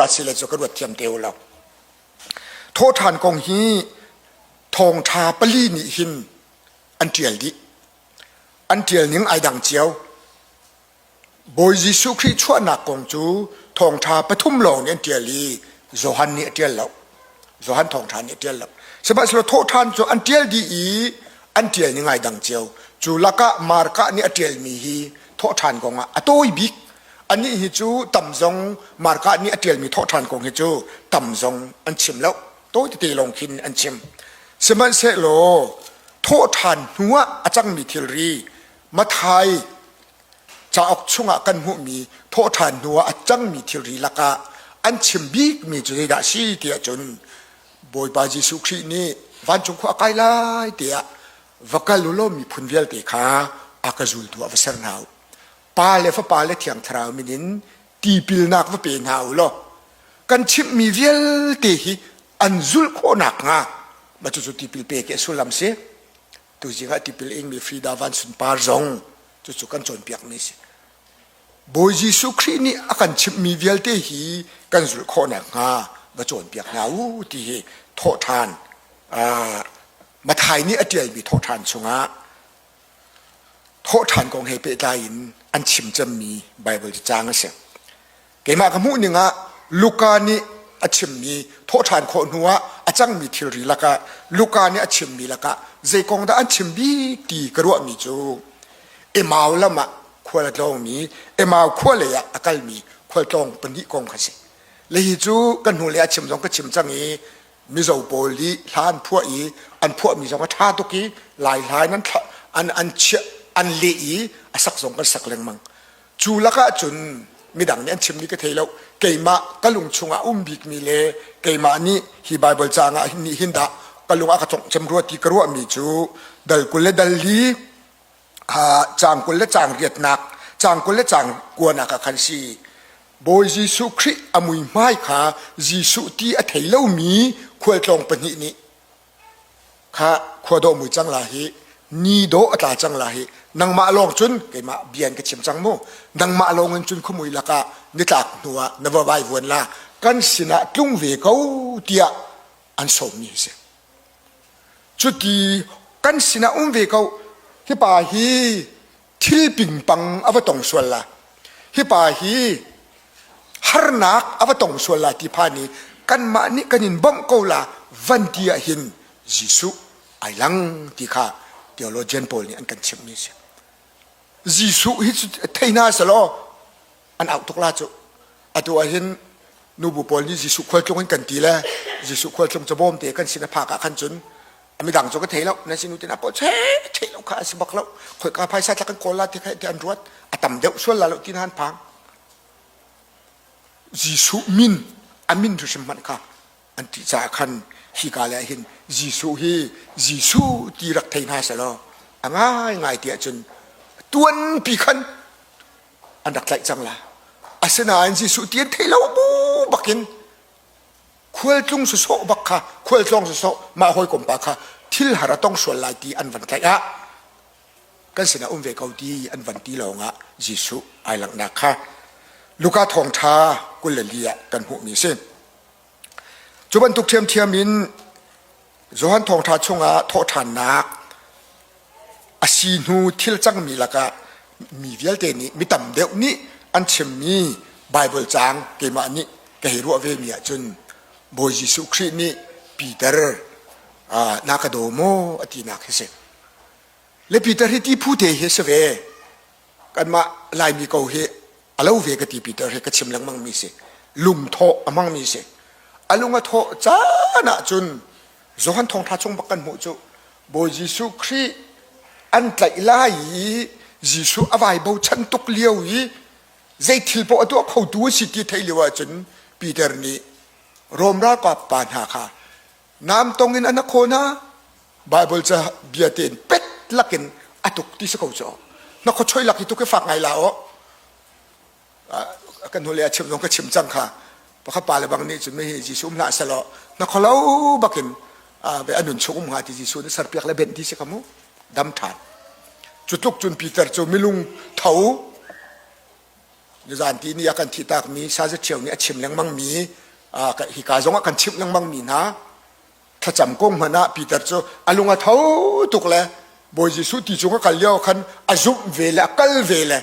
Sile cu ka ruat thiam te u lo. Thawhṭhan kong hi thawngṭha pali nih hin an ṭial dih. An ṭial ning ai dang cio. Bawi Jesuh Khrih chuahnak kong cu thawngṭha pathum lawng nih an ṭial i Johan nih a ṭial lo. Johan thawngṭha nih a ṭial lo. Sihmanhsehlaw thawhṭhan cu an ṭial dih i an ṭial ning ai dang cio. Cu lakah Marka nih a ṭialmi hi thawhṭhan kong ah a tawi bik. Anih hi cu tam zong Marka nih a ṭialmi thawhṭhan kong hi cu tam zong an chim lo. Tawi tete lawng khin an chim. Sihmanhsehlaw thawhṭhan hnuah a cangmi thilri Mathai cauk chungah kan hmuhmi thawhṭhan hnuah a cangmi thilri lakah an chim bikmi cu zeidah a si tiah cun Bawipa Jesuh Khrih nih vancung khua a kai lai tiah va kal u law miphun vialte kha a ka zultu ah va ser hna u. Pa le Fapa le Thiang Thlarau min in tipilnak va pe hna u law kan chimhmi vialte hi an zulh khawh nakhnga mah cucu tipil pe ti a sullam si. Tuzing ah tipil ingmi Frida Van Sunpar zong cucu kan cawnpiakmi a si. Bawi Jesuh Khrih nih a kan chimhmi vialte hi kan zulh khawh nakhnga va cawnpiak hna u ti hi thawhṭhan Mathai nih a ṭialmi thawhṭhan chungah thawhṭhan kong he pehtlai in an chim cemmi Baibal caang a si. Keimah ka hmuh ning ah Luka nih a chimmi thawhṭhan khawh hnuah a cangmi thilri lakah Luka nih a chimmi lakah zei kong dah an chim bik ti ka ruahmi cu Emau lam ah khual a tlawngmi Emau khua lei ah a kalmi khualtlawng pahnih kong kha si. Le hi cu kan hnulei a chim zong ka chim cang i Mizo pawl nih hla an phuah i an phuahmi zong a ṭha tuk i Lai hla in an an an chiah an leh i a sak zong kan sak lengmang. Cu lakah cun midang nih an chimmi ka thei lo. Keimah ka lung chungah um bikmi le keimah nih hi Baibal caang ah nih hin dah ka lung a ka congh cem rua ti ka ruahmi cu dal 20 le dal li caang 20 le caang riatnak caang 20 le caang kuanak ah khan si. Bawi Jesuh Khrih a muihmai kha Jesuh ti a thei lomi khualtlawng pahnih nih Kha khua dawh mui cang la hi ni dawh a tla cang la hi nangmah lawng cun keimah bia in ka chim cang mu nangmah lawng in cun khuamui lakah nitlak hnu ah na va vai vuan la kan sinah tlung ve ko tiah an sawmmi a si. Cuti kan sinah um ve ko hi pa hi thil pingpang a va tong sual la hi pa hi harnak a va tong sual la ti phan i kanmah nih kan in bawmh ko la van ti ah hin Jesuh ai lang ti kha theologian pawl nih an kan chimhmi a si. Jesuh hi thei hna selaw an auh tuk la cu atu ah hin nubu pawl nih Jesuh khualtlung in kan ti le Jesuh khualtlung cabawm te kan sin a phak ah khan cun midang cu ka thei lo nan sinu te na pawl che thei lo kha a si bak lo khoika phaisa tla kan kawl la ti kha ti an ruat a tam deuh sual la lo ti na han phang Jesuh min a min hrim hmanh kha an ti caah khan hi ka le hin Jesuh hi Jesuh ti rak thei hna selaw a ngai ngai ti ahcun tuanpi khan an rak tlaih cang la asinain Jesuh ti an thei lo bu bakin khualtlung sawsawh bak kha khualtlawng sawsawh mah hawikom pa kha thil har a tong sual lai ti an van tlaih ah kan sinah um ve ko ti an van ti lawngah Jesuh ai langhnak kha Luka thawngṭha 24 ah kan hmuhmi a si. Cu bantuk ṭhiamṭhiam in Johan thawngṭha chungah thawhṭhannak a si hnu thil cangmi lakah mi vialte nih mi tam deuh nih an chimmi Baibal caang keimah nih ka hei ruah vemi ahcun Bawi Jesuh Khrih nih Peter na ka daw maw a tinak hi si. Le Peter hi ti phu te hi si ve. Kanmah Laimi ko hi a lo ve ka ti Peter hi ka chim lengmang mi si. Lungthawh a hmangmi si. A lung a thawh caan ahcun Johan thawngṭha chung bak kan hmuh cu Bawi Jesuh Khrih an tlaih lai i Jesuh a vai bochan tuk lio i zei thil paoh a tuah khotu a si ti theih lio ahcun Peter nih Rom ralkap pa hna kha nam tong in an a khaw hna Bible ca bia tein pet lakin a tuk ti si ko cu na khuachoi lak hi tuk hi fak ngai la aw kan hnulei a chim zong ka chim cang kha pakhat pa le bang nih cun hi Jesuh um hlah selaw na kholo bakin be anun chung um hnga ti Jesuh nih serpiak le benh ti si kha mu dam ṭhan cu tluk cun Peter cu milung tho. Nizan ti ni a kan thihtakmi Saza Ṭhio nih a chim lengmangmi hika zong ah kan chimh lengmangmi hna thlacam kong hmanh ah Peter cu a lung a tho tuk le Bawi Jesuh ti cung a kal lio khan a zumh ve le a kal ve le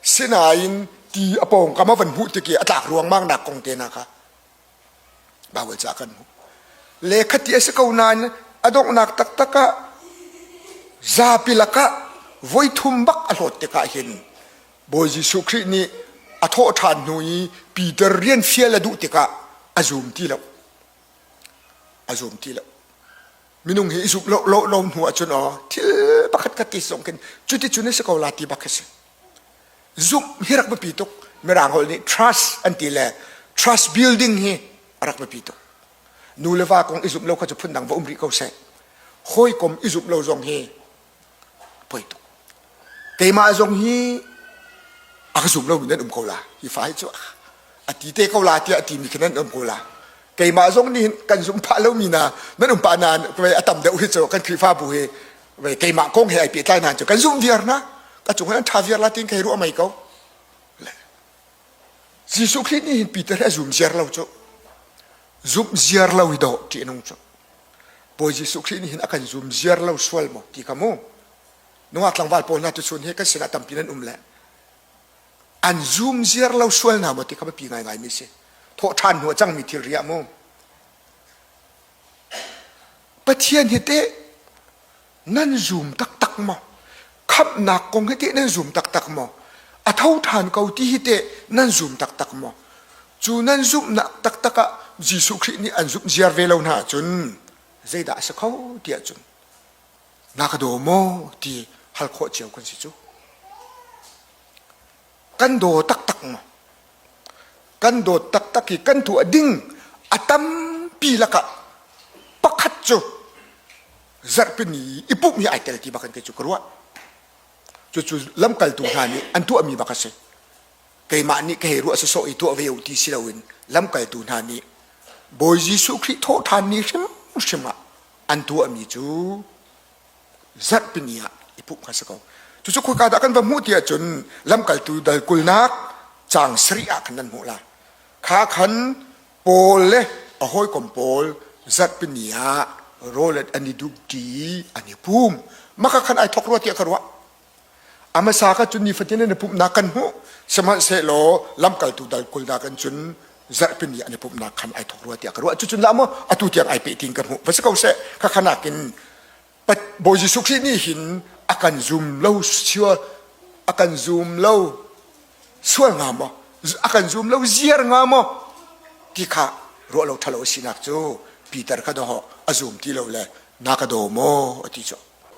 sinain ti a pawngkam a van hmuh tik i a tlak ruangmang nak kong te hna kha Baibal ca kan hmuh. Le khati a si ko nain a donghnak taktak ah zapi lakah voi thum bak a hlawt tikah hin Bawi Jesuh Khrih nih a thawh ṭhan hnu i Peter rian fial a duh tikah a zum ti lo. A zum ti lo. Minung hi i zumh lo lo lo hnu ahcun aw thil pakhat khat ti zong khin cuticun a si ko la ti bak khi si. Zumh hi rak biapi tuk. Mirang holh nih trust an ti le trust building hi a rak biapi tuk. Nu le va kong i zumh lo kha cu phundang va um rih ko seh. Hawikom i zumh lo zong hi poi tuk. Keimah zong hi a ka zum lomi nan um ko la. Hi fa hi cu a ti te ko la tiah a timi khi nan um ko la. Keimah zong nih kan zum phah lomi na nan um pah nain a tam deuh hi cu kan Khrihfabu hi Vei keimah kong he ai pehtlai hna cu kan zumh viar na ka cung an ṭha viar la tin kei ruah mei ko. Jesuh Khrih nih hin Peter he a zum ziar lo cu. Zumh ziar lo hi dawh ṭih nung cu. Bawi Jesuh Khrih nih hin a kan zum ziar lo sual maw ti kha mu. Nungak tlangval pawl hna tuchun hi kan sinah tampi nan um le an zum ziar lo sual hna maw ti kha biapi ngaingai mi si. Thawh ṭhan hnu a cangmi thil ri ah mu. Pathian hi teh nan zum taktak maw? Khamhnak kong hi teh nan zum taktak maw? A tho ṭhan ko ti hi teh nan zum taktak maw? Cu nan zumhnak taktak ah Jesuh Khrih nih an zumh ziar ve lo hna ahcun zeidah a si kho ti ahcun na ka daw maw ti hal khawh cio kan si cu. Kan daw taktak maw? Kan dawt taktak i kan tuah ding a tampi lakah pakhat cu zarhpini i pumh hi ai tel ti bak in kei cu ka ruah. Cucu lamkaltu hna nih an tuahmi bak a si. Keimah nih ka hei ruah sawsawh i tuah ve u ti si loin lamkaltu hna nih Bawi Jesuh Khrih thawhṭhan ni hrimhrim ah an tuahmi cu zarhpini ah i pumh kha si ko. Cucu khoika dah kan va hmuh ti ahcun lamkaltu dal kulnak caang sarih ah khan nan hmuh lai. Kha khan Paul le a hawikom pawl zarhpini ah rawl an i dukṭi an i pum. Maka khan ai thawk rua tiah ka ruah. A hmasa kha cun nifatin an i pumhnak kan hmuh. Sihmanhsehlaw lamkaltu dal kulnak in cun zarhpini an i pumhnak khan ai thawk rua tiah ka ruah. Cucun lah maw atu tiang ai peh tiin ka hmuh. Va si ko seh, khakha nakin Bawi Jesuh Khrih nih hin a kan zum lo sual a kan zum lo sual hnga maw a kan zum lo ziar hnga maw ti kha ruah lo ṭhalo a sinak cu Peter kha dawh a zum ti lo le na ka daw maw a ti cu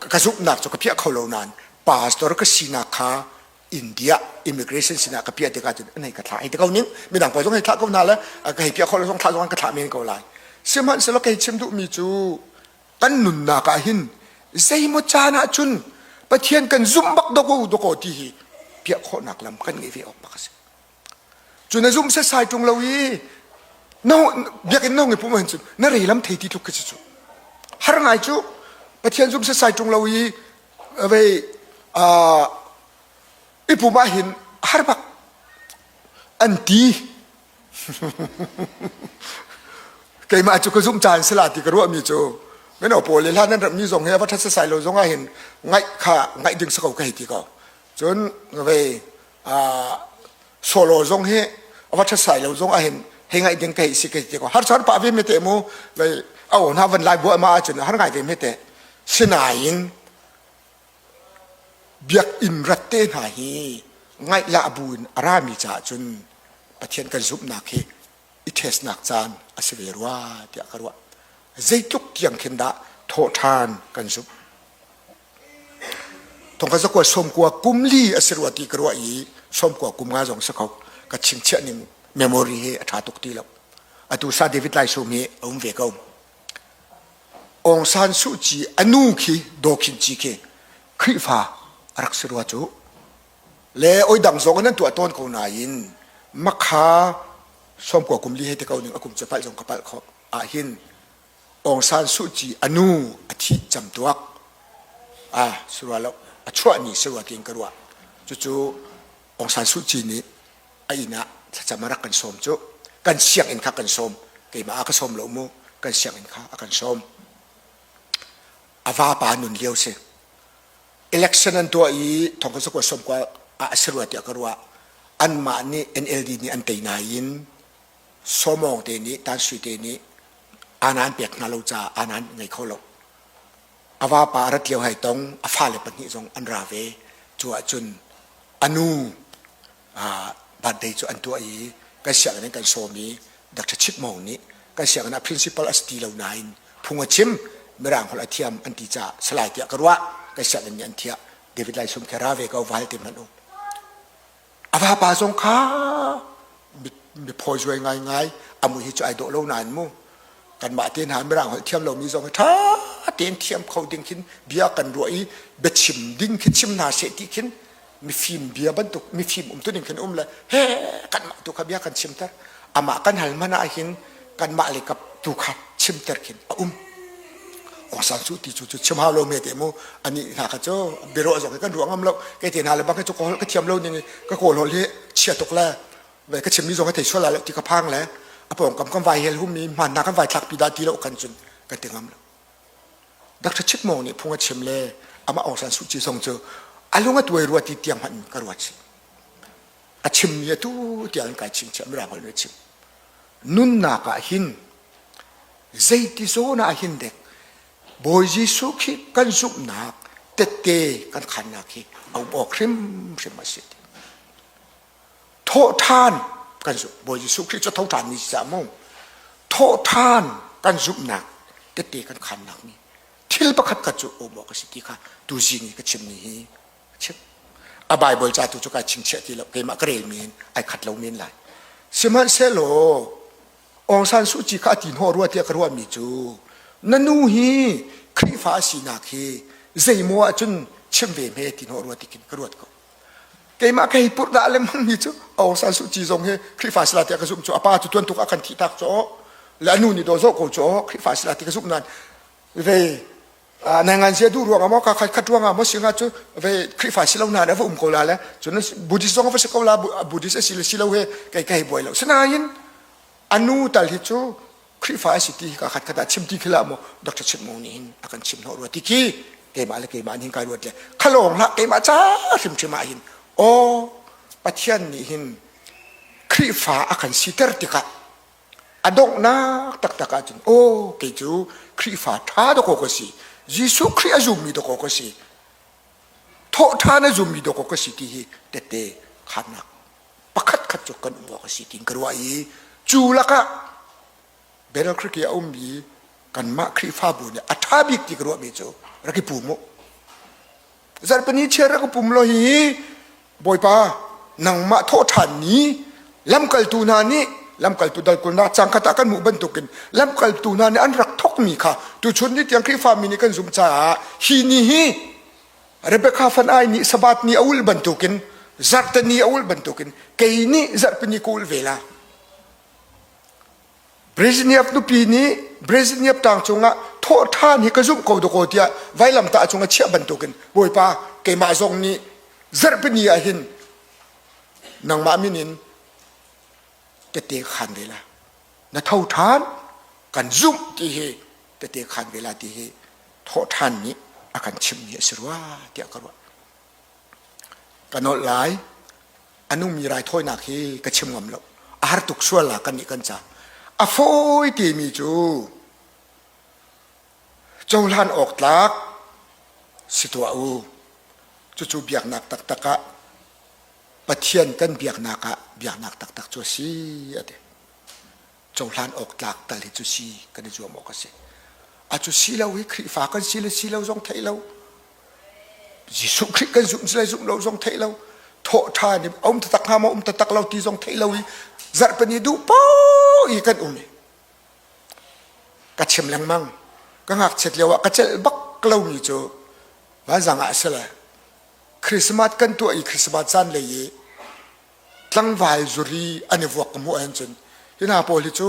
ka zumhnak cu ka piah kho lo nain pastor ka sinak kha India immigration sinah ka piah tikah cun an hei ka thlah hei ti ko ning midang pawl zong hei thlah ko hna le ka hei piah khawh lo zong thlah zong an ka thlah men ko lai sihmanhsehlaw kei chim duhmi cu kan nunnak ah hin zeimaw caan ah cun Pathian kan zumh bak dawk dawk ti hi piah khawhnak lam kan ngeih ve awk bak a si. Cu na zumh setsai ṭung lo i no biakinn no ngi pum hin cun na re lam thei ti tluk khi si cu. Har ngai cu Pathian zumh setsai ṭung lo i vei i pum ah hin har bak an ti Keimah cu ka zumh caan si la ti ka ruahmi cu mino pawl le hlan nan rammi zong hi a va ṭhat sasai lo zong ah hin ngaih kha ngaih ding si ko ka hei ti ko. Cun vei solo zong hi a va ṭhat sai lo zong ah hin hei ngaih ding ka hei si ka hei ti ko. Har char pah ve me te mu vei a aw hna van lai buah ma ahcun har ngai ve me te. Sinain Biakinn rat te hna hi ngaihlah bu in a rami caah cun Pathian kan zumhnak hi i testnak caan a si ve rua tiah ka ruah. Zeitluk tiang khin dah thawhṭhan kan zumh. Thongkhat zakua sawmkua kum li a si rua ti ka ruah i sawmkua kum nga zong si kho. Ka chingchiah ning memory hi a ṭha tuk ti lo. Atu sa David Lai Sum hi a um ve ko. Aung San Suu Kyi a nu khi Daw Khin Ci khi Khrihfa a rak si rua cu. Le oi dang zong in an tuah tawn ko nain makha sawmkua kum li hei te ko ning a kum cu palh zong ka palh kho ahhin Aung San Suu Kyi a nu a thih camtuak ah si rua lo a chuah ni si rua tiin ka ruah. Cucu Aung San Suu Kyi nih. A inn ah thlacam a rak kan sawm cu. Kan sianginn kha kan sawm. Keimah a ka sawm lo mu. Kan sianginn kha a kan sawm. A vapa nun lio si. Election an tuah i thongkhat sakua sawmkua ah a si rua tiah ka ruah. Anmah nih NLD nih an tei nain Sawmawng te nih Tan Sui te nih anan pek hna lo caah anan ngei kho lo. A vapa a rat lio hai tong, a fale pahnih zong an ra ve. Cu ahcun a nu birthday cu an tuah i kan sianginn in kan sawm i Dr. Chit Mong nih kan sianginn ah principal a si ti lo nain phung a chim mirang holh a thiam an ti caah salai tiah ka ruah kan sianginn nih an thiah David Lai Sum khe ra ve ko va hal te hmanh u. A vapa zong kha mi phawizuai ngaingai a mui hi cu ai dawh lo nain mu kanmah te hna mirang holh thiam lomi zong hi ṭha tein thiam kho ding khin bia kan ruah i biachim ding khi chim hna seh ti khin mifim bia bantuk mifim um tu ding khin um le he kanmah tu kha bia kan chimter amah kan hal hmanh ah hin kanmah le kap tu kha chimter khin a um Aung San Suu ti cu cu chim hau lo me te mu ani hna kha cu biaruah zong hi kan ruah ngam lo kei te hna le bang cu ka holh ka thiam lo ning ka kawl holh hi chia tuk le ve ka chimmi zong ka thei sual la lo ti ka phang le a pawngkam kan vai hel hum i hman hna kan vai thlak pi dah ti lo kan cun kan ti ngam lo Dr. Chit Mong nih phung a chim le amah Aung San Suu Kyi zong cu a lung a tuai rua ti tiang hmanh ka ruat si a chimmi atu tiang kai chingchiah mirang holh nih a chim nunnak ah hin zeiti zawn ah hin dek Bawi Jesuh khi kan zumhnak tette kan khannak hi a um awk hrimhrim a si. Thawhṭhan kan zumh Bawi Jesuh Khrih cu tho ṭhan mi si cah mu. Thawhṭhan kan zumhnak tette kan khannak ni thil pakhat khat cu um awk a si ti kha tuzing i ka chimmi hi a chim. A Bible ca tu cu kai chingchiah ti lo keimah ka relmi in ai khat lo men lai. Sihmanhsehlaw Aung San Suu Kyi kha a ti hnawh rua tiah ka ruahmi cu na nu hi Khrihfa a sinak hi zeimaw ahcun chim ve hme ti hnawh rua ti khin ka ruat ko. Keimah ka hei purh dah lengmang mi cu Aung San Suu Kyi zong hi Khrihfa si la tiah ka zumh cu a pa cu tuan tuk a kan thih tak cu le a nu nih daw zawh ko cu Khrihfa si la ti ka zumh nain ve nangan zia duh ruangah maw ka khat khat ruangah maw singa cu ve Khrihfa si lo na le va um ko la le cun Buddhist zong va si ko la Buddhist a si le si lo he kei ka hei buai lo sinain a nu tal hi cu Khrihfa a si ti ka khat khat ah chim ti khi lah maw Dr. Chim Mong nih hin a kan chim hnawh rua ti khi keimah le keimah nih hin kai ruat le khalawng hlah keimah ca hrimhrim ah hin aw Pathian nih hin Khrihfa a kan siter tikah a donghnak taktak ahcun aw kei cu Khrihfa ṭha dawkaw ka si Jesuh Khrih a zummi dawkaw ka si thawhṭhan a zummi dawkaw ka si ti hi tette khannak pakhat khat cu kan um awk a si tiin ka ruah i cu lakah Battle Creek i a ummi kanmah Khrihfabu nih a ṭha bik ti ka ruahmi cu rak i pum u Zarhpini chiar rak pum law hi Bawipa nangmah thawhṭhan ni lamkaltu hna nih lamkaltu dal kulnak cangkhat ah kan hmuh bantukin lamkaltu hna nih an rak thawkmi kha tuchun ni tiang Khrihfami nih kan zumh caah hi ni hi Rebecca fan ai nih Sabbath ni a ulh bantukin Zarhte ni a ulh bantukin kei nih Zarhpini ka ulh ve la. Brezhnev nupi nih Brezhnev tang cungah thawhṭhan hi ka zumh ko dakaw tiah vailamtah cung a chiah bantukin Bawipa keimah zong nih zarhpini ah hin nangmah min in tete khan ve la na tho ṭhan kan zumh ti hi tete khan ve la ti hi thawhṭhan nih a kan chimhmi a si rua tiah ka ruah ka nolh lai a nungmi raithawinak hi ka chim ngam lo a har tuk sual la kan nih kan ca a fawi timi cu cohlan awk tlak si tuah u cucu biaknak taktak ah Pathian kan biaknak ah biaknak taktak cu a si a ti cohlan awk tlak tal hi cu si kan i zuam awk a si a cu si lo hi Khrihfa kan si le si lo zong theih lo Jesuh Khrih kan zumh le zumh lo zong theih lo thawh ṭhan i a um taktak hnga maw um taktak lo ti zong theih lo i zarhpini duh paoh i kan um i ka chim lengmang ka ngakchiat lio ah ka celh bak lomi cu vanzang ah a si le Christmas kan tuah i Christmas caan lei i tlangval zuri an i vuak ka hmuh ahcun hi hna pawl hi cu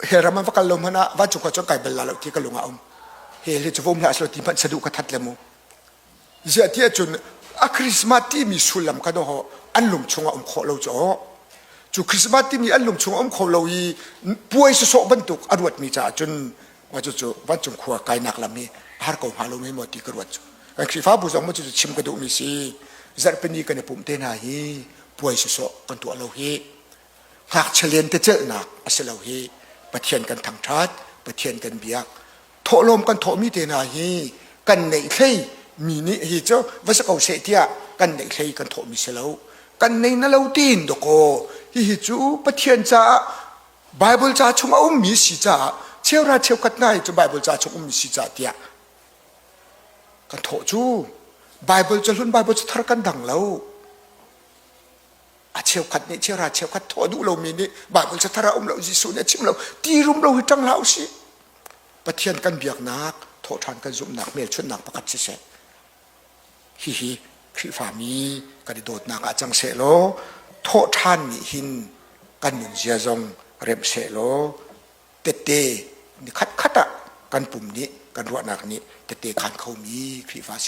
hell ram an va kal lo hmanh ah vancung khua cu an kai bal la lo ti ka lung ah um hell hi cu va um hlah selaw ti hmanh saduh ka that le mu ziah ti ahcun. A Christmas timi sullam kha dawh an lung chungah um khawh lo cu aw. Cu Christmas timi an lung chungah um kho lo i puai sawsawh bantuk a ruatmi caah cun mah cucu vancung khua kainak lam hi a har ko hnga lo mei maw ti ka ruat cu. Kan Khrihfabu zong maw cucu chim ka duhmi si. Zarhpini kan i pumh te hna hi puai sawsawh kan tuah lo hi. Ngakchia lentecelhnak a si lo hi. Pathian kan thangṭhat, Pathian kan biak. Thawhlawm kan thawhmi te hna hi kan neih hlei mi nih hi cu va si ko seh tiah kan neih hlei kan thawhmi si lo. Kan nei na lo tiin dawkaw hihi cu Pathian caah Bible ca chung a ummi si caah cheuhra cheukhat hna hi cu Bible ca chung ummi si caah tiah kan thawh cu Bible ca hlun Bible ca thar kan dang lo. A cheukhat nih cheuhra cheukhat thawh duh lomi nih Bible ca thar ah um lo Jesuh nih a chim lo ti rum lo hi ṭang hlah usih. Pathian kan biaknak thawhṭhan kan zumhnak hmelchunhnak pakhat siseh hihi Khrihfami kan i dawtnak ah cang sehlaw thawhṭhan nih hin kan nunzia zong remh sehlaw tette ni khatkhat ah kan pum nih kan ruahnak nih tette khaan khomi Khrihfa si.